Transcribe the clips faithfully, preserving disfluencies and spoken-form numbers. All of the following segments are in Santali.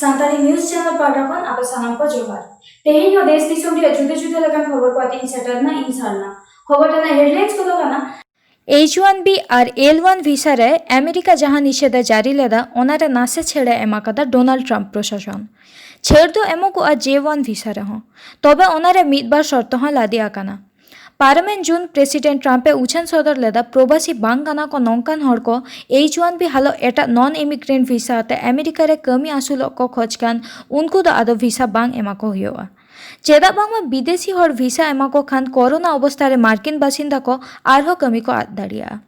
ᱥᱟᱱᱛᱟᱲᱤ ᱱᱤᱭᱩᱡ ᱪᱮᱱᱮᱞ ᱯᱟᱦᱴᱟ ᱠᱷᱚᱱ ᱟᱯᱮ ᱥᱟᱱᱟᱢ ᱠᱚ ᱡᱚᱦᱟᱨ᱾ ᱛᱮᱦᱮᱧ ᱦᱚᱸ ᱫᱮᱥ ᱫᱤᱥᱚᱢ ᱨᱮᱭᱟᱜ ᱡᱩᱫᱟᱹ ᱡᱩᱫᱟᱹ ᱞᱮᱠᱟᱱ ᱠᱷᱚᱵᱚᱨ ᱠᱚ ᱟᱛᱮ ᱤᱧ ᱥᱮᱴᱮᱨ ᱮᱱᱟ, ᱤᱧ ᱥᱟᱨᱱᱟ᱾ ᱠᱷᱚᱵᱚᱨ ᱨᱮᱱᱟᱜ ᱦᱮᱰᱞᱟᱭᱤᱱᱥ ᱠᱚᱫᱚ ᱠᱟᱱᱟ᱾ ᱮᱭᱤᱪ ᱳᱣᱟᱱ ᱵᱤ ᱟᱨ ᱮᱞ ᱳᱣᱟᱱ ᱵᱷᱤᱥᱟ ᱨᱮ ᱟᱢᱮᱨᱤᱠᱟ ᱡᱟᱦᱟᱸ ᱱᱤᱥᱮᱫᱷᱟ ᱡᱟᱹᱨᱤ ᱞᱮᱫᱟ, ᱚᱱᱟ ᱨᱮ ᱱᱟᱥᱮ ᱪᱷᱟᱹᱲ ᱮ ᱮᱢ ᱟᱠᱟᱫᱟ ᱰᱳᱱᱟᱞᱰ ᱴᱨᱟᱢᱯ ᱯᱨᱚᱥᱟᱥᱚᱱ᱾ ᱪᱷᱟᱹᱲ ᱫᱚ ᱮᱢᱚᱜᱚᱜᱼᱟ ᱡᱮ ᱳᱣᱟᱱ ᱵᱷᱤᱥᱟ ᱨᱮᱦᱚᱸ, ᱛᱚᱵᱮ ᱚᱱᱟ ᱨᱮ ᱢᱤᱫ ᱵᱟᱨ ᱥᱚᱨᱛᱚ ᱦᱚᱸ ᱞᱟᱫᱮ ᱟᱠᱟᱱᱟ᱾ ᱯᱟᱨᱚᱢᱮᱱ ᱡᱩᱱ ᱯᱨᱮᱥᱤᱰᱮᱱᱴ ᱴᱨᱟᱢᱯ ᱮ ᱩᱪᱷᱟᱹᱱ ᱥᱚᱫᱚᱨ ᱞᱮᱫᱟ, ᱯᱨᱚᱵᱟᱥᱤ ᱵᱟᱝ ᱠᱟᱱᱟ ᱠᱚ ᱱᱚᱝᱠᱟᱱ ᱦᱚᱲ ᱠᱚ ᱮᱭᱤᱪ ᱳᱣᱟᱱ ᱵᱤ ᱦᱟᱞᱚᱜ ᱮᱴᱟᱜ ᱱᱚᱱ ᱤᱢᱤᱜᱨᱮᱱᱴ ᱵᱷᱤᱥᱟ ᱟᱛᱮ ᱟᱢᱮᱨᱤᱠᱟ ᱨᱮ ᱠᱟᱹᱢᱤ ᱟᱹᱥᱩᱞᱚᱜ ᱠᱚ ᱠᱷᱚᱡᱽ ᱠᱟᱱ ᱩᱱᱠᱩ ᱫᱚ ᱟᱫᱚ ᱵᱷᱤᱥᱟ ᱵᱟᱝ ᱮᱢᱟ ᱠᱚ ᱦᱩᱭᱩᱜᱼᱟ᱾ ᱪᱮᱫᱟᱜ ᱵᱟᱝᱢᱟ ᱵᱤᱫᱮᱥᱤ ᱦᱚᱲ ᱵᱷᱤᱥᱟ ᱮᱢᱟ ᱠᱚ ᱠᱷᱟᱱ ᱠᱚᱨᱳᱱᱟ ᱚᱵᱚᱥᱛᱟ ᱨᱮ ᱢᱟᱨᱠᱤᱱ ᱵᱟᱥᱤᱱᱫᱟ ᱠᱚ ᱟᱨᱦᱚᱸ ᱠᱟᱹᱢᱤ ᱠᱚ ᱟᱫ ᱫᱟᱲᱮᱭᱟᱜᱼᱟ᱾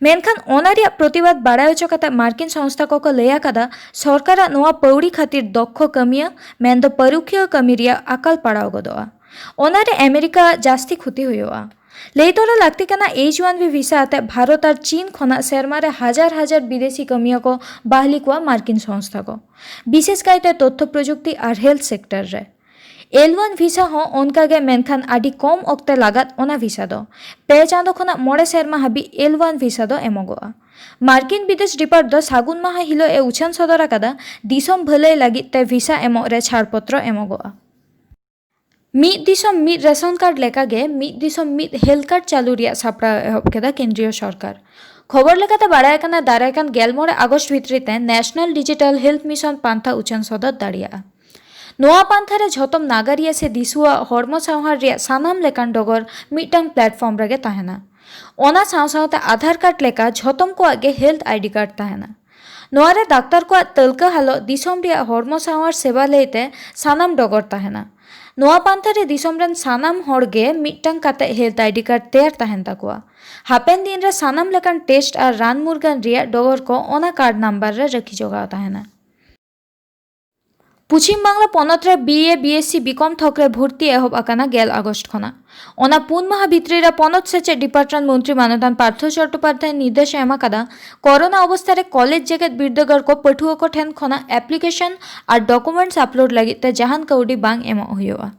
ᱢᱮᱱᱠᱷᱟᱱ ᱚᱱᱟ ᱨᱮᱭᱟᱜ ᱯᱨᱚᱛᱤᱵᱟᱫ ᱵᱟᱲᱟᱭ ᱦᱚᱪᱚ ᱠᱟᱛᱮ ᱢᱟᱨᱠᱤᱱ ᱥᱚᱝᱥᱛᱷᱟ ᱠᱚᱠᱚ ᱞᱟᱹᱭ ᱟᱠᱟᱫᱟ, ᱥᱚᱨᱠᱟᱨᱟᱜ ᱱᱚᱣᱟ ᱯᱟᱹᱣᱲᱤ ᱠᱷᱟᱹᱛᱤᱨ ᱫᱚᱠᱠᱷᱚ ᱠᱟᱹᱢᱤᱭᱟᱹ ᱢᱮᱱᱫᱚ ᱯᱟᱹᱨᱩᱠᱷᱤᱭᱟᱹ ᱠᱟᱹᱢᱤ ᱨᱮᱭᱟᱜ ᱟᱠᱟᱞ ᱯᱟᱲᱟᱣ ᱜᱚᱫᱚᱜᱼᱟ᱾ ᱚᱱᱟ ᱨᱮ ᱟᱢᱮᱨᱤᱠᱟ ᱡᱟᱹᱥᱛᱤ ᱠᱷᱩᱛᱤ ᱦᱩᱭᱩᱜᱼᱟ᱾ ᱞᱟᱹᱭ ᱛᱚᱨᱟ ᱞᱟᱹᱠᱛᱤ ᱠᱟᱱᱟ, ᱮᱭᱤᱪ ᱳᱣᱟᱱ ᱵᱤ ᱵᱷᱤᱥᱟ ᱟᱛᱮ ᱵᱷᱟᱨᱚᱛ ᱟᱨ ᱪᱤᱱ ᱠᱷᱚᱱᱟᱜ ᱥᱮᱨᱢᱟ ᱨᱮ ᱦᱟᱡᱟᱨ ᱦᱟᱡᱟᱨ ᱵᱤᱫᱮᱥᱤ ᱠᱟᱹᱢᱤᱭᱟᱹ ᱠᱚ ᱵᱟᱦᱞᱤ ᱠᱚᱣᱟ ᱢᱟᱨᱠᱤᱱ ᱥᱚᱝᱥᱛᱷᱟ ᱠᱚ᱾ ᱵᱤᱥᱮᱥ ᱠᱟᱭᱛᱮ ᱛᱚᱛᱛᱷᱚ ᱯᱨᱚᱡᱩᱠᱛᱤ ᱟᱨ ᱦᱮᱞᱛᱷ ᱥᱮᱠᱴᱚᱨ ᱨᱮ᱾ ᱮᱞ ᱳᱣᱟᱱ ᱵᱷᱤᱥᱟ ᱦᱚᱸ ᱚᱱᱠᱟ ᱜᱮ, ᱢᱮᱱᱠᱷᱟᱱ ᱟᱹᱰᱤ ᱠᱚᱢ ᱚᱠᱛᱮ ᱞᱟᱜᱟᱫ ᱚᱱᱟ ᱵᱷᱤᱥᱟ ᱫᱚ᱾ ᱯᱮ ᱪᱟᱸᱫᱚ ᱠᱷᱚᱱᱟᱜ ᱢᱚᱬᱮ ᱥᱮᱨᱢᱟ ᱦᱟᱹᱵᱤᱡ ᱮᱞ ᱳᱣᱟᱱ ᱵᱷᱤᱥᱟ ᱫᱚ ᱮᱢᱚᱜᱚᱜᱼᱟ᱾ ᱢᱟᱨᱠᱤᱱ ᱵᱤᱫᱮᱥ ᱰᱤᱯᱟᱨᱴ ᱫᱚ ᱥᱟᱹᱜᱩᱱ ᱢᱟᱦᱟ ᱦᱤᱞᱳᱜ ᱮ ᱩᱪᱷᱟᱹᱱ ᱥᱚᱫᱚᱨ ᱟᱠᱟᱫᱟ, ᱫᱤᱥᱚᱢ ᱵᱷᱟᱹᱞᱟᱹᱭ ᱞᱟᱹᱜᱤᱫ ᱛᱮ ᱵᱷᱤᱥᱟ ᱮᱢᱚᱜ ᱨᱮ ᱪᱷᱟᱲᱯᱚᱛᱨᱚ ᱮᱢᱚᱜᱚᱜᱼᱟ᱾ ᱢᱤᱫ ᱫᱤᱥᱚᱢ ᱢᱤᱫ ᱨᱮᱥᱚᱱ ᱠᱟᱨᱰ ᱞᱮᱠᱟᱜᱮ ᱢᱤᱫ ᱫᱤᱥᱚᱢ ᱢᱤᱫ ᱦᱮᱞᱛᱷ ᱠᱟᱨᱰ ᱪᱟᱹᱞᱩ ᱨᱮᱭᱟᱜ ᱥᱟᱯᱲᱟᱣ ᱮᱦᱚᱵ ᱠᱮᱫᱟ ᱠᱮᱱᱫᱨᱤᱭᱚ ᱥᱚᱨᱠᱟᱨ᱾ ᱠᱷᱚᱵᱚᱨ ᱞᱮᱠᱟᱛᱮ ᱵᱟᱲᱟᱭ ᱠᱟᱱᱟ, ᱫᱟᱨᱟᱭ ᱠᱟᱱ ᱜᱮᱞ ᱢᱚᱬᱮ ᱟᱜᱚᱥᱴ ᱵᱷᱤᱛᱨᱤ ᱛᱮ ᱱᱮᱥᱱᱟᱞ ᱰᱤᱡᱤᱴᱟᱞ ᱦᱮᱞᱛᱷ ᱢᱤᱥᱚᱱ ᱯᱟᱱᱛᱷᱟ ᱩᱪᱷᱟᱹᱱ ᱥᱚᱫᱚᱨ ᱫᱟᱲᱮᱭᱟᱜᱼᱟ᱾ ᱱᱚᱣᱟ ᱯᱟᱱᱛᱷᱟ ᱨᱮ ᱡᱷᱚᱛᱚᱢ ᱱᱟᱜᱟᱨᱤᱭᱟᱹ ᱥᱮ ᱫᱤᱥᱩᱣᱟᱜ ᱦᱚᱲᱢᱚ ᱥᱟᱶᱦᱟᱨ ᱨᱮᱭᱟᱜ ᱥᱟᱱᱟᱢ ᱞᱮᱠᱟᱱ ᱰᱚᱜᱚᱨ ᱢᱤᱫᱴᱟᱝ ᱯᱞᱟᱴᱯᱷᱚᱨᱢ ᱨᱮᱜᱮ ᱛᱟᱦᱮᱱᱟ᱾ ᱚᱱᱟ ᱥᱟᱶ ᱥᱟᱶᱛᱮ ᱟᱫᱷᱟᱨ ᱠᱟᱨᱰ ᱞᱮᱠᱟ ᱡᱷᱚᱛᱚᱢ ᱠᱚᱣᱟᱜ ᱜᱮ ᱦᱮᱞᱛᱷ ᱟᱭᱰᱤ ᱠᱟᱨᱰ ᱛᱟᱦᱮᱱᱟ᱾ ᱱᱚᱣᱟ ᱨᱮ ᱰᱟᱠᱛᱟᱨ ᱠᱚᱣᱟᱜ ᱛᱟᱹᱞᱠᱟᱹ ᱦᱟᱞᱚᱜ ᱫᱤᱥᱚᱢ ᱨᱮᱭᱟᱜ ᱦᱚᱲᱢᱚ ᱥᱟᱶᱟᱨ ᱥᱮᱵᱟ ᱞᱟᱹᱭᱛᱮ ᱥᱟᱱᱟᱢ ᱰᱚᱜᱚᱨ ᱛᱟᱦᱮᱱᱟ᱾ ᱱᱚᱣᱟ ᱯᱟᱱᱛᱷᱟ ᱨᱮ ᱫᱤᱥᱚᱢ ᱨᱮᱱ ᱥᱟᱱᱟᱢ ᱦᱚᱲ ᱜᱮ ᱢᱤᱫᱴᱟᱝ ᱠᱟᱛᱮ ᱦᱮᱞᱛᱷ ᱟᱭᱰᱤ ᱠᱟᱨᱰ ᱛᱮᱭᱟᱨ ᱛᱟᱦᱮᱱ ᱛᱟᱠᱚᱣᱟ᱾ ᱦᱟᱯᱮᱱ ᱫᱤᱱ ᱨᱮ ᱥᱟᱱᱟᱢ ᱞᱮᱠᱟᱱ ᱴᱮᱥᱴ ᱟᱨ ᱨᱟᱱ ᱢᱩᱨᱜᱟᱹᱱ ᱨᱮᱭᱟᱜ ᱰᱚᱜᱚᱨ ᱠᱚ ᱚᱱᱟ ᱠᱟᱨᱰ ᱱᱟᱢᱵᱟᱨ ᱨᱮ ᱨᱟᱹᱠᱷᱤ ᱡᱚᱜᱟᱣ ᱛᱟᱦᱮᱱᱟ᱾ ᱯᱚᱪᱷᱤᱢ ᱵᱟᱝᱞᱟ ᱯᱚᱱᱚᱛ ᱨᱮ ᱵᱤ ᱮ, ᱵᱤ ᱮᱥ ᱥᱤ, ᱵᱤ ᱠᱚᱢ ᱛᱷᱚᱠ ᱨᱮ ᱵᱷᱚᱨᱛᱤ ᱮᱦᱚᱵ ᱟᱠᱟᱱᱟ ᱜᱮᱞ ᱟᱜᱚᱥᱴ ᱠᱷᱚᱱᱟᱜ᱾ ᱚᱱᱟ ᱯᱩᱱ ᱢᱟᱦᱟ ᱵᱷᱤᱛᱨᱤ ᱨᱮ ᱯᱚᱱᱚᱛ ᱥᱮᱪᱮᱫ ᱰᱤᱯᱟᱨᱴᱢᱮᱱᱴ ᱢᱚᱱᱛᱨᱤ ᱢᱟᱱᱚᱛᱟᱱ ᱯᱟᱨᱛᱷᱚ ᱪᱚᱴᱴᱳᱯᱟᱫᱽᱫᱷᱟᱭ ᱱᱤᱨᱫᱮᱥ ᱮ ᱮᱢ ᱟᱠᱟᱫᱟ, ᱠᱚᱨᱳᱱᱟ ᱚᱵᱚᱥᱛᱟ ᱨᱮ ᱠᱚᱞᱮᱡᱽ ᱡᱮᱜᱮᱛ ᱵᱤᱨᱫᱟᱹᱜᱟᱲ ᱠᱚ ᱯᱟᱹᱴᱷᱩᱣᱟᱹ ᱠᱚ ᱴᱷᱮᱱ ᱠᱷᱚᱱᱟᱜ ᱮᱯᱞᱤᱠᱮᱥᱚᱱ ᱟᱨ ᱰᱚᱠᱩᱢᱮᱱᱴᱥ ᱟᱯᱞᱳᱰ ᱞᱟᱹᱜᱤᱫ ᱛᱮ ᱡᱟᱦᱟᱱ ᱠᱟᱹᱣᱰᱤ ᱵᱟᱝ ᱮᱢᱚᱜ ᱦᱩᱭᱩᱜᱼᱟ᱾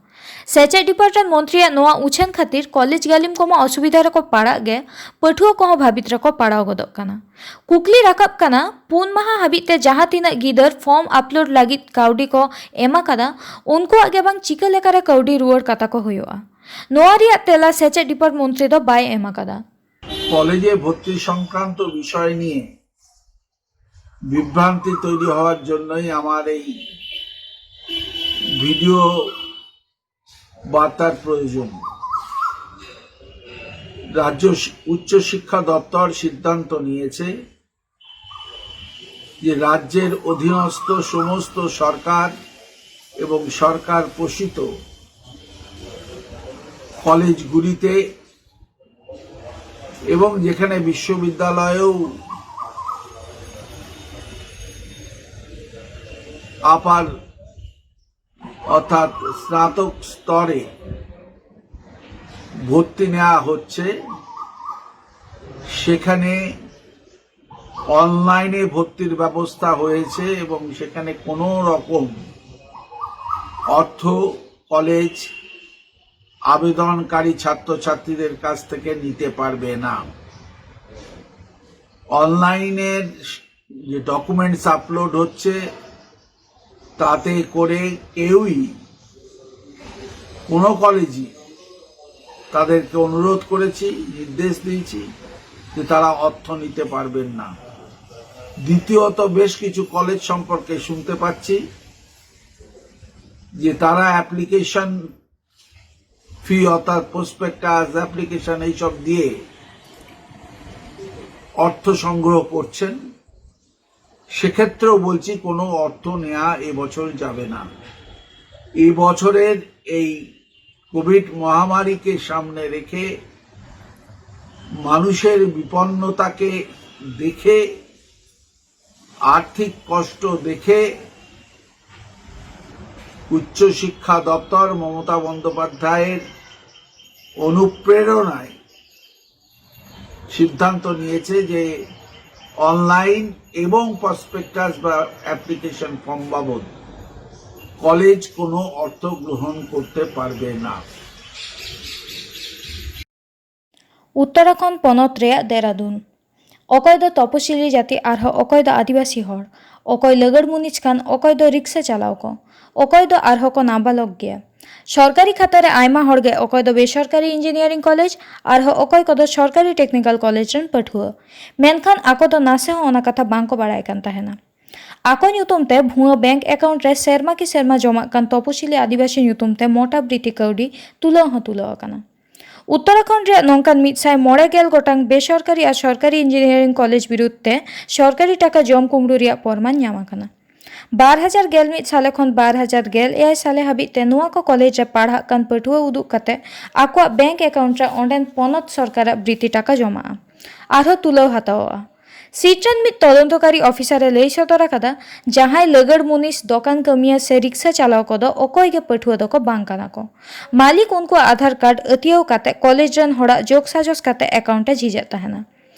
ᱥᱮᱪᱮᱫ ᱰᱤᱯᱟᱨᱴᱢᱮᱱᱴ ᱢᱚᱱᱛᱨᱤᱭᱟᱜ ᱱᱚᱣᱟ ᱩᱪᱷᱟᱹᱱ ᱠᱷᱟᱹᱛᱤᱨ ᱠᱚᱞᱮᱡᱽ ᱜᱟᱹᱞᱤᱢ ᱠᱚᱢᱟ ᱚᱥᱩᱵᱤᱫᱷᱟ ᱨᱮᱠᱚ ᱯᱟᱲᱟᱜ ᱜᱮ, ᱯᱟᱹᱴᱷᱩᱣᱟᱹ ᱠᱚᱦᱚᱸ ᱵᱷᱟᱹᱵᱤᱛ ᱨᱮᱠᱚ ᱯᱟᱲᱟᱣ ᱜᱚᱫᱚᱜ ᱠᱟᱱᱟ᱾ ᱠᱩᱠᱞᱤ ᱨᱟᱠᱟᱵ ᱠᱟᱱᱟ, ᱯᱩᱱ ᱢᱟᱦᱟ ᱦᱟᱹᱵᱤᱡ ᱛᱮ ᱡᱟᱦᱟᱸ ᱛᱤᱱᱟᱹᱜ ᱜᱤᱫᱟᱹᱨ ᱯᱷᱚᱨᱢ ᱟᱯᱞᱳᱰ ᱞᱟᱹᱜᱤᱫ ᱠᱟᱹᱣᱰᱤ ᱠᱚ ᱮᱢ ᱟᱠᱟᱫᱟ, ᱩᱱᱠᱩᱣᱟᱜ ᱜᱮ ᱵᱟᱝ ᱪᱤᱠᱟᱹ ᱞᱮᱠᱟᱨᱮ ᱠᱟᱹᱣᱰᱤ ᱨᱩᱣᱟᱹᱲ ᱠᱟᱛᱟ ᱠᱚ ᱦᱩᱭᱩᱜᱼᱟ? ᱱᱚᱣᱟ ᱨᱮᱭᱟᱜ ᱛᱮᱞᱟ ᱥᱮᱪᱮᱫ ᱰᱤᱯᱟᱨᱴᱢᱮᱱᱴ ᱢᱚᱱᱛᱨᱤ ᱫᱚ ᱵᱟᱭ ᱮᱢ ᱟᱠᱟᱫᱟ᱾ কলেজে ভর্তি সংক্রান্ত বিষয় নিয়ে বিভ্রান্তি তৈরি হওয়ার জন্যই আমার এই ভিডিও বার্তার প্রয়োজন। রাজ্য শি- উচ্চশিক্ষা দপ্তর সিদ্ধান্ত নিয়েছে যে রাজ্যের অধীনস্থ সমস্ত সরকার এবং সরকার পোষিত কলেজগুলিতে এবং যেখানে বিশ্ববিদ্যালয়েও আপার অর্থাৎ স্নাতক স্তরে ভর্তি নেওয়া হচ্ছে, সেখানে অনলাইনে ভর্তির ব্যবস্থা হয়েছে এবং সেখানে কোনো রকম অর্থ কলেজ আবেদনকারী ছাত্রছাত্রীদের কাছ থেকে নিতে পারবে না। অনলাইনের যে ডকুমেন্টস আপলোড হচ্ছে, তাতে করে কেউই, কোনো কলেজই, তাদেরকে অনুরোধ করেছি, নির্দেশ দিয়েছি যে তারা অর্থ নিতে পারবেন না। দ্বিতীয়ত, বেশ কিছু কলেজ সম্পর্কে শুনতে পাচ্ছি যে তারা অ্যাপ্লিকেশন ফি অর্থাৎ প্রসপেক্টাস, অ্যাপ্লিকেশন এইসব দিয়ে অর্থ সংগ্রহ করছেন। সেক্ষেত্রেও বলছি, কোনো অর্থ নেওয়া এবছর যাবে না। এই বছরের এই কোভিড মহামারীকে সামনে রেখে মানুষের বিপন্নতাকে দেখে, আর্থিক কষ্ট দেখে উচ্চশিক্ষা দপ্তর মমতা বন্দ্যোপাধ্যায়ের অনুপ্রেরণায় সিদ্ধান্ত নিয়েছে যে অনলাইন এবং প্রসপেক্টাস বা অ্যাপ্লিকেশন ফর্ম বাবদ কলেজ কোনো অর্থ গ্রহণ করতে পারবে না। উত্তরাখণ্ড পনত ᱨᱮᱭᱟᱜ ᱫᱮᱦᱨᱟᱫᱩᱱ᱾ ᱚᱠᱚᱭ ᱫᱚ ᱛᱚᱯᱚᱥᱤᱞᱤ ᱡᱟᱹᱛᱤ ᱟᱨᱦᱚᱸ ᱚᱠᱚᱭ ᱫᱚ ᱟᱹᱫᱤᱵᱟᱹᱥᱤ ᱦᱚᱲ, ᱚᱠᱚᱭ ᱞᱟᱹᱜᱟᱹᱲ ᱢᱩᱱᱤᱡ ᱠᱷᱟᱱ ᱚᱠᱚᱭ ᱫᱚ ᱨᱤᱠᱥᱟ ᱪᱟᱞᱟᱣ ᱠᱚ, ᱚᱠᱚᱭ ᱫᱚ ᱟᱨᱦᱚᱸ ᱠᱚ ᱱᱟᱵᱟᱞᱚᱠ ᱜᱮᱭᱟ᱾ ᱥᱚᱨᱠᱟᱨᱤ ᱠᱷᱟᱛᱟ ᱨᱮ ᱟᱭᱢᱟ ᱦᱚᱲ ᱜᱮ ᱚᱠᱚᱭ ᱫᱚ ᱵᱮᱥᱚᱨᱠᱟᱨᱤ ᱤᱧᱡᱤᱱᱤᱭᱟᱨᱤᱝ ᱠᱚᱞᱮᱡᱽ, ᱟᱨᱦᱚᱸ ᱚᱠᱚᱭ ᱠᱚᱫᱚ ᱥᱚᱨᱠᱟᱨᱤ ᱴᱮᱠᱱᱤᱠᱟᱞ ᱠᱚᱞᱮᱡᱽ ᱨᱮᱱ ᱯᱟᱹᱴᱷᱩᱣᱟᱹ᱾ ᱢᱮᱱᱠᱷᱟᱱ ᱟᱠᱚ ᱫᱚ ᱱᱟᱥᱮ ᱦᱚᱸ ᱚᱱᱟ ᱠᱟᱛᱷᱟ ᱵᱟᱝ ᱠᱚ ᱵᱟᱲᱟᱭ ᱠᱟᱱ ᱛᱟᱦᱮᱱᱟ᱾ ᱟᱠᱚ ᱧᱩᱛᱩᱢ ᱛᱮ ᱵᱷᱩᱣᱟᱹ ᱵᱮᱝᱠ ᱮᱠᱟᱣᱩᱱᱴ ᱨᱮ ᱥᱮᱨᱢᱟ ᱠᱤ ᱥᱮᱨᱢᱟ ᱡᱚᱢᱟᱜ ᱠᱟᱱ ᱛᱚᱯᱚᱥᱤᱞᱤ ᱟᱹᱫᱤᱵᱟᱹᱥᱤ ᱧᱩᱛᱩᱢ ᱛᱮ ᱢᱚᱴᱟ ᱵᱨᱤᱛᱤ ᱠᱟᱹᱣᱰᱤ ᱛᱩᱞᱟᱹᱣ ᱦᱚᱸ ᱛᱩᱞᱟᱹᱣ ᱟᱠᱟᱱᱟ᱾ ᱩᱛᱛᱚᱨᱟᱠᱷᱚᱸᱰ ᱨᱮᱭᱟᱜ ᱱᱚᱝᱠᱟᱱ ᱢᱤᱫ ᱥᱟᱭ ᱢᱚᱬᱮ ᱜᱮᱞ ᱜᱚᱴᱟᱝ ᱵᱮᱥᱚᱨᱠᱟᱨᱤ ᱟᱨ ᱥᱚᱨᱠᱟᱨᱤ ᱤᱧᱡᱤᱱᱤᱭᱟᱨᱤᱝ ᱠᱚᱞᱮᱡᱽ ᱵᱤᱨᱩᱫᱷ ᱛᱮ ᱥᱚᱨᱠᱟᱨᱤ ᱴᱟᱠᱟ ᱡᱚᱢ ᱠᱩᱢᱵᱽᱲᱩ ᱨᱮᱭᱟᱜ ᱯᱚᱨᱢᱟᱱ ᱧᱟᱢ ᱟᱠᱟᱱᱟ᱾ ᱵᱟᱨ ᱦᱟᱡᱟᱨ ᱜᱮᱞ ᱢᱤᱫ ᱥᱟᱞᱮ ᱠᱷᱚᱱ ᱵᱟᱨ ᱦᱟᱡᱟᱨ ᱜᱮᱞ ᱮᱭᱟᱭ ᱥᱟᱞᱮ ᱦᱟᱹᱵᱤᱡ ᱛᱮ ᱱᱚᱣᱟ ᱠᱚ ᱠᱚᱞᱮᱡᱽ ᱨᱮ ᱯᱟᱲᱦᱟᱜ ᱠᱟᱱ ᱯᱟᱹᱴᱷᱩᱣᱟᱹ ᱩᱫᱩᱜ ᱠᱟᱛᱮ ᱟᱠᱚᱣᱟᱜ ᱵᱮᱝᱠ ᱮᱠᱟᱣᱩᱱᱴ ᱨᱮ ᱚᱸᱰᱮᱱ ᱯᱚᱱᱚᱛ ᱥᱚᱨᱠᱟᱨᱟᱜ ᱵᱨᱤᱛᱤ ᱴᱟᱠᱟ ᱡᱚᱢᱟᱜᱼᱟ, ᱟᱨᱦᱚᱸ ᱛᱩᱞᱟᱹᱣ ᱦᱟᱛᱟᱣᱚᱜᱼᱟ᱾ ᱥᱤᱴ ᱨᱮᱱ ᱢᱤᱫ ᱛᱚᱫᱚᱱᱛᱚᱠᱟᱨᱤ ᱚᱯᱷᱤᱥᱟᱨ ᱮ ᱞᱟᱹᱭ ᱥᱚᱫᱚᱨ ᱟᱠᱟᱫᱟ, ᱡᱟᱦᱟᱸᱭ ᱞᱟᱹᱜᱟᱹᱲ ᱢᱩᱱᱤᱥ, ᱫᱚᱠᱟᱱ ᱠᱟᱹᱢᱤᱭᱟᱹ ᱥᱮ ᱨᱤᱠᱥᱟ ᱪᱟᱞᱟᱣ ᱠᱚᱫᱚ ᱚᱠᱚᱭ ᱜᱮ ᱯᱟᱹᱴᱷᱩᱣᱟᱹ ᱫᱚᱠᱚ ᱵᱟᱝ ᱠᱟᱱᱟ ᱠᱚ᱾ ᱢᱟᱹᱞᱤᱠ ᱩᱱᱠᱩᱣᱟᱜ ᱟᱫᱷᱟᱨ ᱠᱟᱨᱰ ᱟᱹᱛᱭᱟᱹᱣ ᱠᱟᱛᱮ ᱠᱚᱞᱮᱡᱽ ᱨᱮᱱ ᱦᱚᱲᱟᱜ ᱡᱳᱜᱽ ᱥᱟᱡᱚᱥ ᱠᱟᱛᱮ ᱮᱠᱟᱣᱩᱱᱴ ᱮ ᱡᱷᱤᱡᱮᱫ ᱛᱟᱦᱮᱱᱟ᱾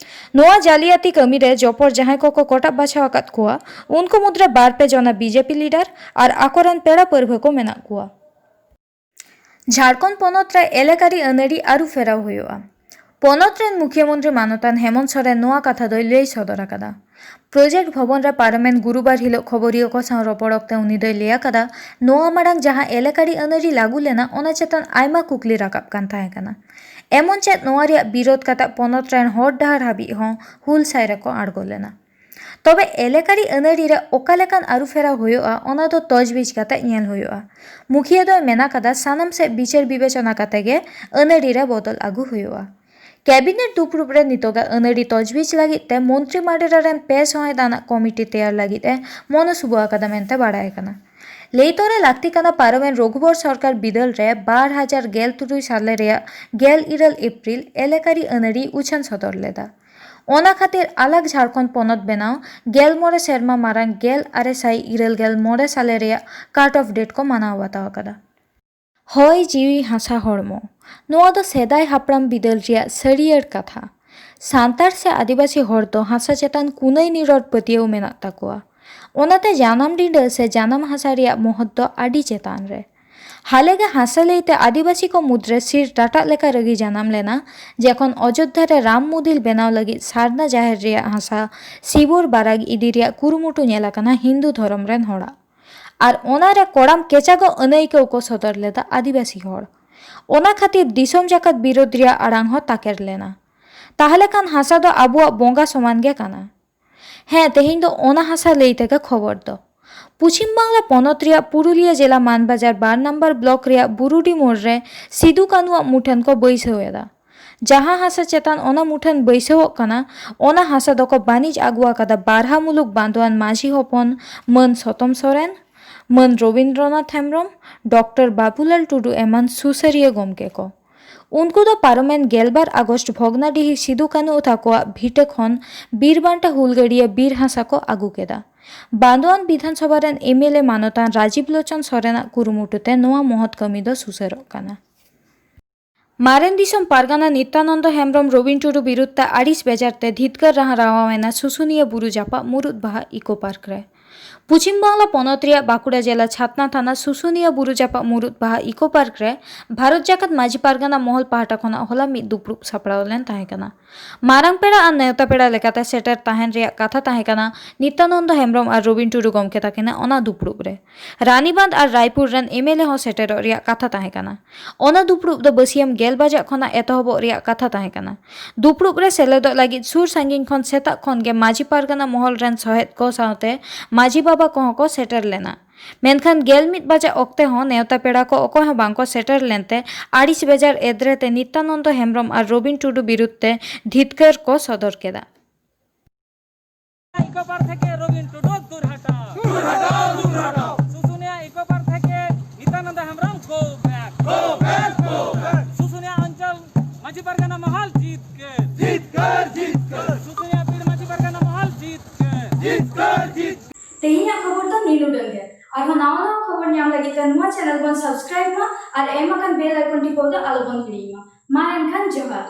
ᱱᱚᱣᱟ ᱡᱟᱹᱞᱤᱭᱟᱛᱤ ᱠᱟᱹᱢᱤ ᱨᱮ ᱡᱚᱯᱚᱲ ᱡᱟᱦᱟᱸᱭ ᱠᱚᱠᱚ ᱠᱚᱴᱟᱵ ᱵᱟᱪᱷᱟᱣ ᱟᱠᱟᱫ ᱠᱚᱣᱟ, ᱩᱱᱠᱩ ᱢᱩᱫᱽᱨᱮ ᱵᱟᱨ ᱯᱮ ᱡᱚᱱᱟ ᱵᱤᱡᱮᱯᱤ ᱞᱤᱰᱟᱨ ᱟᱨ ᱟᱠᱚᱨᱮᱱ ᱯᱮᱲᱟ ᱯᱟᱹᱨᱵᱷᱟᱹ ᱠᱚ ᱢᱮᱱᱟᱜ ᱠᱚᱣᱟ᱾ ᱡᱷᱟᱲᱠᱷᱚᱸᱰ ᱯᱚᱱᱚᱛ ᱨᱮ ᱮᱞᱟᱠᱟᱨᱤ ᱟᱹᱱᱟᱹᱨᱤ ᱟᱹᱨᱩ ᱯᱷᱮᱨᱟᱣ ᱦᱩᱭᱩᱜᱼᱟ᱾ ᱯᱚᱱᱚᱛ ᱨᱮᱱ ᱢᱩᱠᱷᱤᱭᱟᱹ ᱢᱚᱱᱛᱨᱤ ᱢᱟᱱᱚᱛᱟᱱ ᱦᱮᱢᱚᱱᱛ ᱥᱚᱨᱮᱱ ᱱᱚᱣᱟ ᱠᱟᱛᱷᱟ ᱫᱚᱭ ᱞᱟᱹᱭ ᱥᱚᱫᱚᱨ ᱟᱠᱟᱫᱟ᱾ ᱯᱨᱚᱡᱮᱠᱴ ᱵᱷᱚᱵᱚᱱ ᱨᱮ ᱯᱟᱨᱚᱢᱮᱱ ᱜᱩᱨᱩᱵᱟᱨ ᱦᱤᱞᱳᱜ ᱠᱷᱚᱵᱚᱨᱤᱭᱟᱹ ᱠᱚ ᱥᱟᱶ ᱨᱚᱯᱚᱲ ᱚᱠᱛᱮ ᱩᱱᱤ ᱫᱚᱭ ᱞᱟᱹᱭ ᱟᱠᱟᱫᱟ, ᱱᱚᱣᱟ ᱢᱟᱲᱟᱝ ᱡᱟᱦᱟᱸ ᱮᱞᱟᱠᱟᱨᱤ ᱟᱹᱱᱟᱹᱨᱤ ᱞᱟᱹᱜᱩ ᱞᱮᱱᱟ, ᱚᱱᱟ ᱪᱮᱛᱟᱱ ᱟᱭᱢᱟ ᱠᱩᱠᱞᱤ ᱨᱟᱠᱟᱵ ᱠᱟᱱ ᱛᱟᱦᱮᱸ ᱠᱟᱱᱟ᱾ ᱮᱢᱚᱱ ᱪᱮᱫ ᱱᱚᱣᱟ ᱨᱮᱭᱟᱜ ᱵᱤᱨᱳᱫ ᱠᱟᱛᱮ ᱯᱚᱱᱚᱛ ᱨᱮᱱ ᱦᱚᱨ ᱰᱟᱦᱟᱨ ᱦᱟᱹᱵᱤᱡ ᱦᱚᱸ ᱦᱩᱞ ᱥᱟᱹᱭ ᱨᱮᱠᱚ ᱟᱬᱜᱚ ᱞᱮᱱᱟ᱾ ᱛᱚᱵᱮ ᱮᱞᱟᱠᱟᱨᱤ ᱟᱹᱱᱟᱹᱨᱤ ᱨᱮ ᱚᱠᱟ ᱞᱮᱠᱟᱱ ᱟᱹᱨᱩ ᱯᱷᱮᱨᱟᱣ ᱦᱩᱭᱩᱜᱼᱟ, ᱚᱱᱟ ᱫᱚ ᱛᱚᱡᱽᱵᱤᱡᱽ ᱠᱟᱛᱮ ᱧᱮᱞ ᱦᱩᱭᱩᱜᱼᱟ᱾ ᱢᱩᱠᱷᱤᱭᱟᱹ ᱫᱚᱭ ᱢᱮᱱ ᱟᱠᱟᱫᱟ, ᱥᱟᱱᱟᱢ ᱥᱮᱫ ᱵᱤᱪᱟᱹᱨ ᱵᱤᱵᱮᱪᱚᱱᱟ ᱠᱟᱛᱮ ᱜᱮ ᱟᱹᱱᱟᱹᱨᱤ ᱨᱮ ᱵᱚᱫᱚᱞ ᱟᱹᱜᱩ ᱦᱩᱭᱩᱜᱼᱟ᱾ ᱠᱮᱵᱤᱱᱮᱴ ᱫᱩᱯᱲᱩᱵ ᱨᱮ ᱱᱤᱛᱚᱜᱟᱜ ᱟᱹᱱᱟᱹᱨᱤ ᱛᱚᱡᱽᱵᱤᱡᱽ ᱞᱟᱹᱜᱤᱫ ᱛᱮ ᱢᱚᱱᱛᱨᱤ ᱢᱟᱰᱮᱨᱟ ᱨᱮᱱ ᱯᱮ ᱥᱚᱦᱮᱫ ᱟᱱᱟᱜ ᱠᱚᱢᱤᱴᱤ ᱛᱮᱭᱟᱨ ᱞᱟᱹᱜᱤᱫ ᱮ ᱢᱚᱱᱚᱥᱩᱵᱟᱹ ᱟᱠᱟᱫᱟ ᱢᱮᱱᱛᱮ ᱵᱟᱲᱟᱭ ᱠᱟᱱᱟ᱾ ᱞᱟᱹᱭ ᱛᱚᱨᱟ ᱞᱟᱹᱠᱛᱤ ᱠᱟᱱᱟ, ᱯᱟᱨᱚᱢᱮᱱ ᱨᱚᱜᱷᱩᱵᱚᱨ ᱥᱚᱨᱠᱟᱨ ᱵᱤᱫᱟᱹᱞ ᱨᱮ ᱵᱟᱨ ᱦᱟᱡᱟᱨ ᱜᱮᱞ ᱛᱩᱨᱩᱭ ᱥᱟᱞᱮ ᱨᱮᱭᱟᱜ ᱜᱮᱞ ᱤᱨᱟᱹᱞ ᱮᱯᱨᱤᱞ ᱮᱞᱟᱠᱟᱨᱤ ᱟᱹᱱᱟᱹᱨᱤ ᱩᱪᱷᱟᱹᱱ ᱥᱚᱫᱚᱨ ᱞᱮᱫᱟ᱾ ᱚᱱᱟ ᱠᱷᱟᱹᱛᱤᱨ ᱟᱞᱟᱜᱽ ᱡᱷᱟᱲᱠᱷᱚᱸᱰ ᱯᱚᱱᱚᱛ ᱵᱮᱱᱟᱣ ᱜᱮᱞ ᱢᱚᱬᱮ ᱥᱮᱨᱢᱟ ᱢᱟᱨᱟᱝ ᱜᱮᱞ ᱟᱨᱮ ᱥᱟᱭ ᱤᱨᱟᱹᱞ ᱜᱮᱞ ᱢᱚᱬᱮ ᱥᱟᱞᱮ ᱨᱮᱭᱟᱜ ᱠᱟᱴ ᱚᱯᱷ ᱰᱮᱴ ᱠᱚ ᱢᱟᱱᱟᱣ ᱵᱟᱛᱟᱣ ᱟᱠᱟᱫᱟ᱾ ᱦᱚᱭ ᱡᱤᱣᱤ ᱦᱟᱥᱟ ᱦᱚᱲᱢᱚ, ᱱᱚᱣᱟ ᱫᱚ ᱥᱮᱫᱟᱭ ᱦᱟᱯᱲᱟᱢ ᱵᱤᱫᱟᱹᱞ ᱨᱮᱭᱟᱜ ᱥᱟᱹᱨᱤᱭᱟᱹᱲ ᱠᱟᱛᱷᱟ᱾ ᱥᱟᱱᱛᱟᱲ ᱥᱮ ᱟᱹᱫᱤᱵᱟᱹᱥᱤ ᱦᱚᱲ ᱫᱚ ᱦᱟᱥᱟ ᱪᱮᱛᱟᱱ ᱠᱩᱱᱟᱹᱭ ᱱᱤᱨᱚᱲ ᱯᱟᱹᱛᱭᱟᱹᱣ ᱢᱮᱱᱟᱜ ᱛᱟᱠᱚᱣᱟ᱾ ᱚᱱᱟᱛᱮ ᱡᱟᱱᱟᱢ ᱰᱤᱸᱰᱟᱹ ᱥᱮ ᱡᱟᱱᱟᱢ ᱦᱟᱥᱟ ᱨᱮᱭᱟᱜ ᱢᱚᱦᱚᱛ ᱫᱚ ᱟᱹᱰᱤ ᱪᱮᱛᱟᱱ ᱨᱮ᱾ ᱦᱟᱞᱮᱜᱮ ᱦᱟᱥᱟ ᱞᱟᱹᱭᱛᱮ ᱟᱹᱫᱤᱵᱟᱹᱥᱤ ᱠᱚ ᱢᱩᱫᱽᱨᱮ ᱥᱤᱨ ᱴᱟᱴᱟᱜ ᱞᱮᱠᱟ ᱨᱟᱹᱜᱤ ᱡᱟᱱᱟᱢ ᱞᱮᱱᱟ, ᱡᱮᱠᱷᱚᱱ ᱚᱡᱳᱫᱽᱫᱷᱟ ᱨᱮ ᱨᱟᱢ ᱢᱚᱫᱤᱞ ᱵᱮᱱᱟᱣ ᱞᱟᱹᱜᱤᱫ ᱥᱟᱨᱱᱟ ᱡᱟᱦᱮᱨ ᱨᱮᱭᱟᱜ ᱦᱟᱥᱟ ᱥᱤᱵᱚᱨ ᱵᱟᱨᱟᱜ ᱤᱫᱤ ᱨᱮᱭᱟᱜ ᱠᱩᱨᱩᱢᱩᱴᱩ ᱧᱮᱞ ᱟᱠᱟᱱᱟ ᱦᱤᱱᱫᱩ ᱫᱷᱚᱨᱚᱢ ᱨᱮᱱ ᱦᱚᱲᱟᱜ᱾ ᱟᱨ ᱚᱱᱟ ᱨᱮ ᱠᱚᱲᱟᱢ ᱠᱮᱪᱟᱜᱚᱜ ᱟᱹᱱᱟᱹᱭᱠᱟᱹᱣ ᱠᱚ ᱥᱚᱫᱚᱨ ᱞᱮᱫᱟ ᱟᱹᱫᱤᱵᱟᱹᱥᱤ ᱦᱚᱲ᱾ ᱚᱱᱟ ᱠᱷᱟᱹᱛᱤᱨ ᱫᱤᱥᱚᱢ ᱡᱟᱠᱟᱛ ᱵᱤᱨᱳᱫᱷ ᱨᱮᱭᱟᱜ ᱟᱲᱟᱝ ᱦᱚᱸ ᱛᱟᱠᱮᱨ ᱞᱮᱱᱟ᱾ ᱛᱟᱦᱞᱮ ᱠᱷᱟᱱ ᱦᱟᱥᱟ ᱫᱚ ᱟᱵᱚᱣᱟᱜ ᱵᱚᱸᱜᱟ ᱥᱚᱢᱟᱱ ᱜᱮ ᱠᱟᱱᱟ᱾ ᱦᱮᱸ, ᱛᱮᱦᱮᱧ ᱫᱚ ᱚᱱᱟ ᱦᱟᱥᱟ ᱞᱟᱹᱭ ᱛᱮᱜᱮ ᱠᱷᱚᱵᱚᱨ ᱫᱚ᱾ ᱯᱚᱪᱷᱤᱢ ᱵᱟᱝᱞᱟ ᱯᱚᱱᱚᱛ ᱨᱮᱭᱟᱜ ᱯᱩᱨᱩᱞᱤᱭᱟᱹ ᱡᱮᱞᱟ ᱢᱟᱱᱵᱟᱡᱟᱨ ᱵᱟᱨ ᱱᱟᱢᱵᱟᱨ ᱵᱞᱚᱠ ᱨᱮᱭᱟᱜ ᱵᱩᱨᱩᱰᱤ ᱢᱳᱲ ᱨᱮ ᱥᱤᱫᱩ ᱠᱟᱹᱱᱩᱣᱟᱜ ᱢᱩᱴᱷᱟᱹᱱ ᱠᱚ ᱵᱟᱹᱭᱥᱟᱹᱣ ᱮᱫᱟ᱾ ᱡᱟᱦᱟᱸ ᱦᱟᱥᱟ ᱪᱮᱛᱟᱱ ᱚᱱᱟ ᱢᱩᱴᱷᱟᱹᱱ ᱵᱟᱹᱭᱥᱟᱹᱣᱚᱜ ᱠᱟᱱᱟ, ᱚᱱᱟ ᱦᱟᱥᱟ ᱫᱚᱠᱚ ᱵᱟᱹᱱᱤᱡ ᱟᱹᱜᱩ ᱟᱠᱟᱫᱟ ᱵᱟᱨᱦᱟ ᱢᱩᱞᱩᱠ ᱵᱟᱸᱫᱳᱣᱟᱱ ᱢᱟᱹᱡᱷᱤ ᱦᱚᱯᱚᱱ ᱢᱟᱹᱱ ᱥᱚᱛᱚᱢ ᱥᱚᱨᱮᱱ, ᱢᱟᱹᱱ ᱨᱚᱵᱤᱱᱫᱨᱚᱱᱟᱛᱷ ᱦᱮᱢᱵᱨᱚᱢ, ᱰᱚᱠᱴᱚᱨ ᱵᱟᱵᱩᱞᱟᱞ ᱴᱩᱰᱩ ᱮᱢᱟᱱ ᱥᱩᱥᱟᱹᱨᱤᱭᱟᱹ ᱜᱚᱢᱠᱮ ᱠᱚ᱾ ᱩᱱᱠᱩ ᱫᱚ ᱯᱟᱨᱚᱢᱮᱱ ᱜᱮᱞᱵᱟᱨ ᱟᱜᱚᱥᱴ ᱵᱷᱚᱜᱽᱱᱟᱰᱤᱦᱤ ᱥᱤᱫᱩ ᱠᱟᱹᱱᱩ ᱛᱟᱠᱚᱣᱟᱜ ᱵᱷᱤᱴᱟᱹ ᱠᱷᱚᱱ ᱵᱤᱨ ᱵᱟᱱᱴᱟ ᱦᱩᱞᱜᱟᱹᱲᱤᱭᱟᱹ ᱵᱤᱨ ᱦᱟᱥᱟ ᱠᱚ ᱟᱹᱜᱩ ᱠᱮᱫᱟ᱾ ᱵᱟᱸᱫᱳᱣᱟᱱ ᱵᱤᱫᱷᱟᱱ ᱥᱚᱵᱷᱟ ᱨᱮᱱ ᱮᱢ ᱮᱞ ᱮ ᱢᱟᱱᱚᱛᱟᱱ ᱨᱟᱡᱤᱵᱽ ᱞᱳᱪᱚᱱ ᱥᱚᱨᱮᱱᱟᱜ ᱠᱩᱨᱩᱢᱩᱴᱩ ᱛᱮ ᱱᱚᱣᱟ ᱢᱚᱦᱚᱛ ᱠᱟᱹᱢᱤ ᱫᱚ ᱥᱩᱥᱟᱹᱨᱚᱜ ᱠᱟᱱᱟ᱾ ᱢᱟᱨᱮᱱ ᱫᱤᱥᱚᱢ ᱯᱟᱨᱜᱟᱱᱟ ᱱᱤᱛᱭᱟᱱᱚᱱᱫᱚ ᱦᱮᱢᱵᱨᱚᱢ ᱨᱚᱵᱤᱱ ᱴᱩᱰᱩ ᱵᱤᱨᱩᱫᱷ ᱛᱮ ᱟᱹᱲᱤᱥ ᱵᱮᱡᱟᱨ ᱛᱮ ᱫᱷᱤᱛᱠᱟᱹᱨ ᱨᱟᱦᱟ ᱨᱟᱣᱟᱣ ᱮᱱᱟ ᱥᱩᱥᱩᱱᱤᱭᱟᱹ ᱵᱩᱨᱩ ᱡᱟᱯᱟᱜ ᱢᱩᱨᱩᱫ ᱵᱟᱦᱟ ᱤᱠᱳ ᱯᱟᱨᱠ ᱨᱮ᱾ ᱯᱚᱪᱷᱤᱢ ᱵᱟᱝᱞᱟ ᱯᱚᱱᱚᱛ ᱨᱮᱭᱟᱜ ᱵᱟᱸᱠᱩᱲᱟ ᱡᱮᱞᱟ ᱪᱷᱟᱛᱱᱟ ᱛᱷᱟᱱᱟ ᱥᱩᱥᱩᱱᱤᱭᱟᱹ ᱵᱩᱨᱩ ᱡᱟᱯᱟᱜ ᱢᱩᱨᱩᱫ ᱵᱟᱦᱟ ᱤᱠᱳ ᱯᱟᱨᱠ ᱨᱮ ᱵᱷᱟᱨᱚᱛ ᱡᱟᱠᱟᱛ ᱢᱟᱹᱡᱷᱤ ᱯᱟᱨᱜᱟᱱᱟ ᱢᱚᱦᱚᱞ ᱯᱟᱦᱴᱟ ᱠᱷᱚᱱᱟᱜ ᱦᱚᱞᱟ ᱢᱤᱫ ᱫᱩᱯᱲᱩᱵ ᱥᱟᱯᱲᱟᱣ ᱞᱮᱱ ᱛᱟᱦᱮᱸ ᱠᱟᱱᱟ᱾ ᱢᱟᱨᱟᱝ ᱯᱮᱲᱟ ᱟᱨ ᱱᱮᱣᱛᱟ ᱯᱮᱲᱟ ᱞᱮᱠᱟᱛᱮ ᱥᱮᱴᱮᱨ ᱛᱟᱦᱮᱱ ᱨᱮᱭᱟᱜ ᱠᱟᱛᱷᱟ ᱛᱟᱦᱮᱸ ᱠᱟᱱᱟ ᱱᱤᱛᱭᱟᱱᱚᱱᱫᱚ ᱦᱮᱢᱵᱨᱚᱢ ᱟᱨ ᱨᱚᱵᱤᱱ ᱴᱩᱰᱩ ᱜᱚᱢᱠᱮ ᱛᱟᱹᱠᱤᱱᱟᱜ ᱚᱱᱟ ᱫᱩᱯᱲᱩᱵ ᱨᱮ᱾ ᱨᱟᱱᱤᱵᱟᱸᱫᱷ ᱟᱨ ᱨᱟᱭᱯᱩᱨ ᱨᱮᱱ ᱮᱢ ᱮᱞ ᱮ ᱦᱚᱸ ᱥᱮᱴᱮᱨᱚᱜ ᱨᱮᱭᱟᱜ ᱠᱟᱛᱷᱟ ᱛᱟᱦᱮᱸ ᱠᱟᱱᱟ᱾ ᱚᱱᱟ ᱫᱩᱯᱲᱩᱵ ᱫᱚ ᱵᱟᱹᱥᱤᱭᱟᱹᱢ ᱜᱮᱞ ᱵᱟᱡᱟᱜ ᱠᱷᱚᱱᱟᱜ ᱮᱛᱚᱦᱚᱵᱚᱜ ᱨᱮᱭᱟᱜ ᱠᱟᱛᱷᱟ ᱛᱟᱦᱮᱸ ᱠᱟᱱᱟ᱾ ᱫᱩᱯᱲᱩᱵ ᱨᱮ ᱥᱮᱞᱮᱫᱚᱜ ᱞᱟᱹᱜᱤᱫ ᱥᱩᱨ ᱥᱟᱺᱜᱤᱧ ᱠᱷᱚᱱ ᱥᱮᱛᱟᱜ ᱠᱷᱚᱱ ᱜᱮ ᱢᱟᱹᱡᱷᱤ ᱯᱟᱨᱜᱟᱱᱟ ᱢᱚᱦᱚᱞ ᱨᱮᱱ ᱥᱚᱦᱮᱫ ᱠᱚ ᱥᱟᱶᱛᱮ ᱢᱟᱹᱡᱷᱤ ᱵᱟᱵᱟ ᱠᱚᱦᱚᱸ ᱠᱚ ᱥᱮᱴᱮᱨ ᱞᱮᱱᱟ᱾ ᱢᱮᱱᱠᱷᱟᱱ ᱜᱮᱞ ᱢᱤᱫ ᱵᱟᱡᱟᱜ ᱚᱠᱛᱮ ᱦᱚᱸ ᱱᱮᱣᱛᱟ ᱯᱮᱲᱟ ᱠᱚ ᱚᱠᱚᱭ ᱦᱚᱸ ᱵᱟᱝ ᱠᱚ ᱥᱮᱴᱮᱨ ᱞᱮᱱᱛᱮ ᱟᱹᱲᱤᱥ ᱵᱮᱡᱟᱨ ᱮᱫᱽᱨᱮ ᱛᱮ ᱱᱤᱛᱭᱟᱱᱚᱱᱫᱚ ᱦᱮᱢᱵᱨᱚᱢ ᱟᱨ ᱨᱚᱵᱤᱱ ᱴᱩᱰᱩ ᱵᱤᱨᱩᱫᱷ ᱛᱮ ᱫᱷᱤᱛᱠᱟᱹᱨ ᱠᱚ ᱥᱚᱫᱚᱨ ᱠᱮᱫᱟ᱾ ᱤᱠᱳ ᱯᱟᱨᱠ ᱛᱷᱮᱠᱮ ᱨᱚᱵᱤᱱ ᱴᱩᱰᱩ ᱫᱩᱨ ᱦᱟᱴᱟᱣ। ᱫᱩᱨ ᱦᱟᱴᱟᱣ, ᱫᱩᱨ ᱦᱟᱴᱟᱣ। শুশুনিয়া ইকো পার্ক থেকে Nityananda Hembram go back. Go back, go back. Susunia অঞ্চল মাঝি পারগানা মহল জিত কে। জিত কে, জিত কে। শুশুনিয়া পীর মাঝি পারগানা মহল জিত কে। জিত কে, জিত কে। ᱛᱮᱦᱮᱧᱟᱜ ᱠᱷᱚᱵᱚᱨ ᱫᱚ ᱱᱤᱱ ᱩᱰᱟᱹᱝ ᱜᱮ᱾ ᱟᱨᱦᱚᱸ ᱱᱟᱣᱟ ᱱᱟᱣᱟ ᱠᱷᱚᱵᱚᱨ ᱧᱟᱢ ᱞᱟᱹᱜᱤᱫ ᱛᱮ ᱱᱚᱣᱟ ᱪᱮᱱᱮᱞ ᱵᱚᱱ ᱥᱟᱵᱥᱠᱨᱟᱭᱤᱵ ᱢᱟ ᱟᱨ ᱮᱢ ᱟᱠᱟᱱ ᱵᱮᱞ ᱟᱭᱠᱚᱱ ᱴᱤᱯᱟᱹᱣ ᱫᱚ ᱟᱞᱚ ᱵᱚᱱ ᱦᱤᱲᱤᱧ ᱢᱟ᱾ ᱢᱟ ᱮᱱᱠᱷᱟᱱ ᱡᱚᱦᱟᱨ᱾